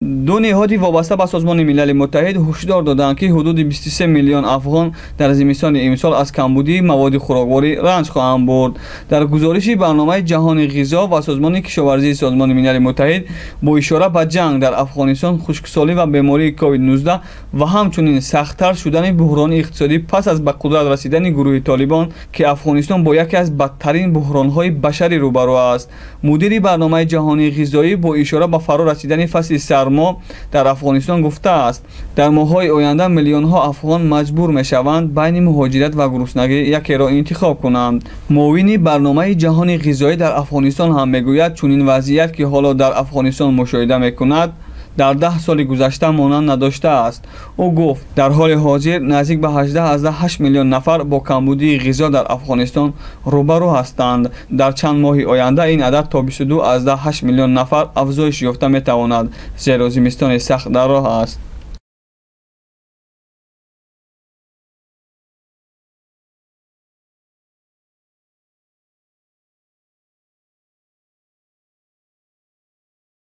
Ду ниҳоди вобаста ба Созмони Милали Муттаҳид ҳушдор доданд, ки ҳудуди 23 миллион афғон дар зимистони имсол аз камбудии маводи хӯрокворӣ ранҷ хоҳанд бурд. Дар гузориши Барномаи ҷаҳони ғизо ва Созмони кишоварзии Созмони Милали Муттаҳид бо ишора ба ҷанг дар Афғонистон, хушксолӣ ва бемории COVID-19 ва ҳамчунин сахттар шудани буҳрони иқтисодӣ пас аз ба қудрат расидани гурӯҳи Толибон, ки Афғонистон бо яке аз бадтарин буҳронҳои башарӣ рӯбарӯ аст. Мудири Барномаи ҷаҳонии ғизоӣ бо ишора ба фаро расидани фасли сармо дар Афғонистон гуфтааст, дар моҳҳои оянда миллионҳо афғон маҷбур мешаванд байни муҳоҷират ва гуруснагӣ якеро интихоб кунанд. Муовини Барномаи ҷаҳони ғизоӣ дар Афғонистон ҳам мегӯяд, чунин вазъият, ки ҳоло дар Афғонистон мушоҳида мекунад, дар 10 соли гузашта монанд надоштааст. Ӯ гуфт, дар ҳоли ҳозир наздик ба 18,8 миллион нафар бо камбудии ғизо дар Афғонистон рӯбарӯ ҳастанд. Дар чанд моҳи оянда ин адад то 22,8 миллион нафар афзоиш ёфта метавонад, зеро зимистони сахт дар роҳ аст.